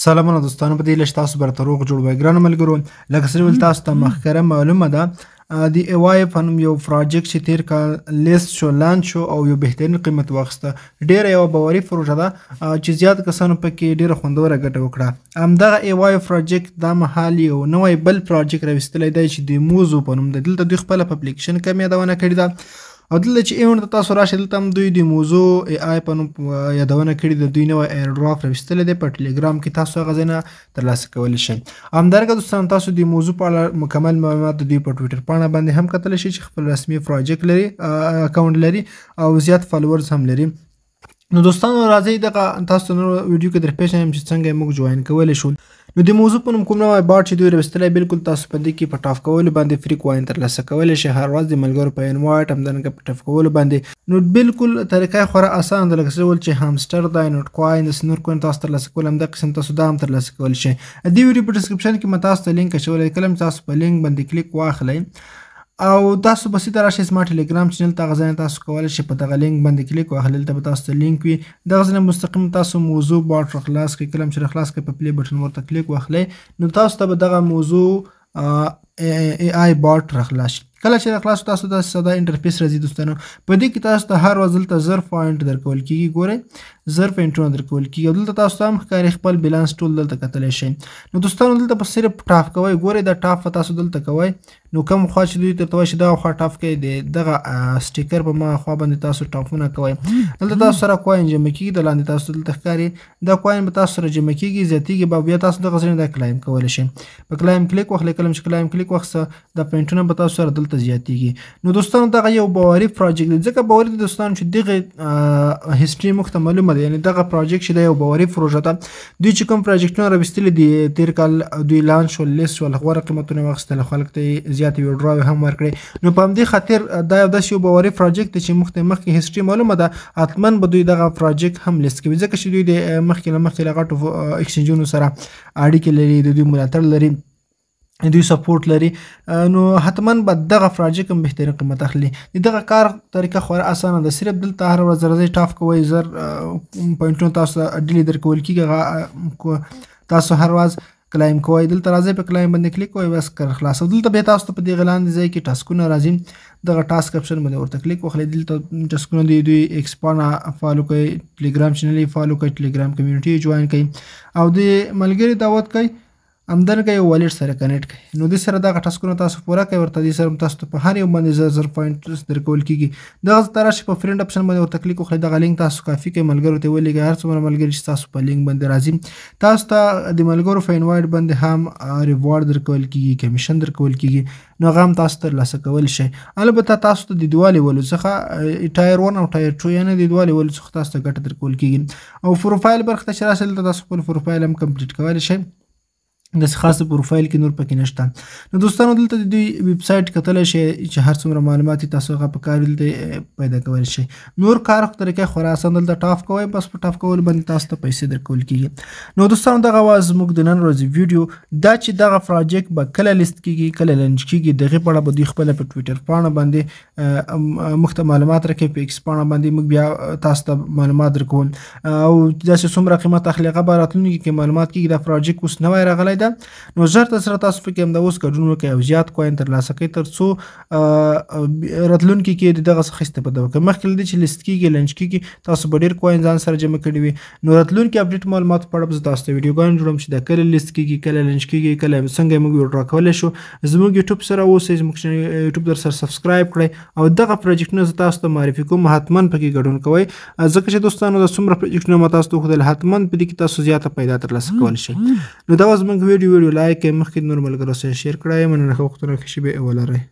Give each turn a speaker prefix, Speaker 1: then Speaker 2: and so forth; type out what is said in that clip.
Speaker 1: سلامونه دوستانو، په دې لږ تاسو برته روغ جوړ وای. ګرانو ملګرو، لکه څنګه تاسو ته مخکره معلومه ده، د ای په نوم یو پروجیکټ چې تیر کال لیست شو، لانچ شو او یو بهترین قیمت واخیسته. ډیره یوه باوري پروژه ده چې زیات کسانو پکې ډیره خوندوره ګټه وکړه. همدغه ای پروجیکټ دا مهال یو نوی بل پروجیکټ راوستلی دی چې د موزو په نوم دی. دلته دوی خپله په اپلیکیشن کې یادونه کړې ده او دلته چې ایونټ ته تاسو راشئ، دلته هم دوی د موضوع ای آی په نوم یادونه کړې ده. دوی نوی ایرډراپ راویستلی دی، په ټلیګرام کې تاسو هغه ځای نه ترلاسه کولی شئ. همدارنګه دوستان، تاسو د موضوع په اړه مکمل معلومات د دوی په ټویټر پاڼه باندې هم کتلی شئ چې خپل رسمي پروجیکټ لري، اکاونټ لري او زیات فالوورز هم لري. نو دوستانو، راځئ دغه تاسو نور ویډیو کې درپېژنم چې څنګه یې موږ جوین کولی شو. نو د موضوع په نوم کوم نوی باټ چې دوی راوستلی، بالکل تاسو په دې کې په ټاپ کولو باندې فري کوین ترلاسه کولی شئ. هر ورځ د ملګرو په انوایټ، همدارنګه په ټاپ کولو باندې. نو بالکل طریقه یې خورا اسانه ده، لکه څه ډول چې همسټر دی، نوټ کوین، داسې نور کوین تاسو ترلاسه کول، همدا قسم تاسو دا هم ترلاسه کولی شئ. د دې ویډیو په ډسکرپشن کې ما تاسو ته لینک اچولی، کله چې تاسو په لینک باندې کلیک واخلئ او تاسو به سیده راشئ زما ټلیګرام چینل ته، هغه ځای نه تاسو کولی شئ په دغه لینک باندې کلیک واخلئ. دلته به تاسو ته لینک وي، دغه ځای نه مستقیم تاسو موضوع باټ راخلاص کړئ. کله چې راخلاص کړئ، په پلی بټن ورته کلیک واخلئ، نو تاسو ته به دغه موضوع ای آی باټ راخلاص شي. کله چې راخلاص، تاسو ته ساده انټرفیس راځي. دوستانو، په دې کې تاسو ته هر ورځ دلته 1000 پوینټ درکول کیږي. ګورئ، 1000 پوینټونه درکول کیږي او دلته تاسو ته هم ښکاري، خپل بیلانس ټول دلته کتلی شئ. نو دوستانو، دلته په صرف ټاپ کوئ. ګورئ، دا ټاپ تاسو دلته کوئ، نو کوم خوا چې دوی درته وایي چې دغه خوا ټاپ کوئ، د دغه سټیکر په ما خوا باندې تاسو ټاپونه کوئ. دلته تاسو سره کوین جمع کیږي. د لاندې تاسو دلته ښکاري، دا کوین به تاسو سره جمع کیږي، زیاتیږي به. بیا تاسو دغه ځای دا کلایم کولی شئ، په کلایم کلیک واخلئ. کله چې کلایم کلیک واخیسته، دا پوینټونه به تاسو سره دلته زیاتیږي. نو دوستانو، دغه یو باوري پروجیکټ دی، ځکه باوري دی دوستانو چې دغه هیستوري موږ ته معلومه ده. یعنی دغه پروجیکټ چې دا یو باوري پروژه ده، دوی چې کوم پروجیکټونه راوستلي دي، تیر کال دوی لانچ شول، لیست شول، غوره قیمتونه واخیستل، خلک ته یې زیاتې ویډراوې هم ورکړې. نو په همدې خاطر دا یو داسې یو باوري پروجیکټ دی چې موږ ته مخکې هیستوري معلومه ده. حتما به دوی دغه پروجیکټ هم لیست کوي، ځکه چې دوی د مخکې له مخکې له غټو ایکسچینجونو سره اړیکې لري، د دوی ملاتړ لري، دوی سپورټ لري. نو حتما به دغه پروجیکټ هم بهترین قیمت اخلي. د دغه کار طریقه خورا اسانه ده. صرف دلته هر ورځ راځئ، ټاپ کوئ، 1000 پوینټونه تاسو ډیلی درکول کېږي، هغه تاسو هر ورځ کلایم کوئ. دلته راځئ، په کلایم باندې کلیک کوئ، بس کار خلاص. او دلته بیا تاسو ته په دې لاندې ځای کې ټاسکونه راځي، دغه ټاسک اپشن باندې ورته کلیک وخلئ. دلته ټاسکونه دی، دوی ایکس پاڼه فالو کړئ، ټلیګرام چینل یې فالو کړئ، ټلیګرام کمیونټي یې جوین کړئ او د ملګري دعوت کړئ، همدارنګه یو والیټ سره کنیکټ کړئ. نو دې سره دغه ټاسکونه تاسو پوره کړئ. ورته دې سره تاسو ته په هر یو باندې 1000 1000 پوینټ درکول کیږي. دغه ته راشئ، په فرینډ اپشن باندې ورته کلیک وکړئ. دغه لینک تاسو کافي کړئ، ملګرو ته ولیږئ. هر څومره ملګري چې تاسو په لینک باندې راځي، تاسو ته د ملګرو په انوایټ باندې هم ریوارډ درکول کیږي، کمیشن درکول کیږي، نو هغه هم تاسو ترلاسه کولی شئ. البته تاسو ته د دوه لیولو څخه، ټایر 1 او ټایر 2، یعنې د دوه لیولو څخه تاسو ته ګټه درکول کیږي. او پروفایل برخه ته چې راشئ، دلته تاسو خپل پروفایل هم کمپلیټ کولی شئ. داسې خاص پروفایل کې نور پکې نشته. نو دوستانو، دلته د دوی ویب سایټ کتلی شئ چې هر څومره معلومات تاسو هغه په کار دلته پیدا کولی شئ. نور کار طریقه خورا اسان، دلته ټاپ کوئ، بس په ټاپ کولو باندې تاسو ته پیسې درکول کیږي. نو دوستانو، دغه وه زموږ د نن ورځې ویډیو. دا چې دغه پروجیکټ به کله لیست کیږي، کله لانچ کیږي، دغې په اړه به دوی خپله په ټویټر پاڼه باندې موږ ته معلومات راکوي. په ایکس پاڼه باندې موږ بیا تاسو ته معلومات درکوو او داسې څومره قیمت اخلي، هغه به راتلونکي کې معلومات کیږي. دا پروجیکټ اوس نوی راغلی ده، نو ژر تر سره تاسو پکې همدا اوس ګډون وکړئ او زیات کوین ترلاسه کړئ، تر څو راتلونکي کې د دغه څخه استفاده وکړئ. مخکې له دې چې لیست کیږي، لانچ کیږي، تاسو به ډېر کوین ځان سره جمع کړي وي. نو راتلونکي اپډیټ معلوماتو په اړه به زه تاسو ته ویډیوګانې جوړوم چې دا کله لیست کیږي، کله لانچ کیږي، کله څنګه موږ ویډرا کولی شو. زموږ یوټیوب سره اوسئ، زموږ یوټیوب در سره سبسکرایب کړئ او دغه پروجیکټونه زه تاسو ته معرفي کوم، حتما پکې ګډون کوئ، ځکه چې دوستانو، دا څومره پروجیکټونه ما تاسو ته وښودل، حتما په دې کې تاسو زیاته پیدا ترلاسه کولی شئ. نو دا وه زموږ ویډیو. ویډیو لایک کړئ، مخکې نور ملګرو سره شیر کړئ. مننه، ښه وختونه، ښه شېبې ولرئ.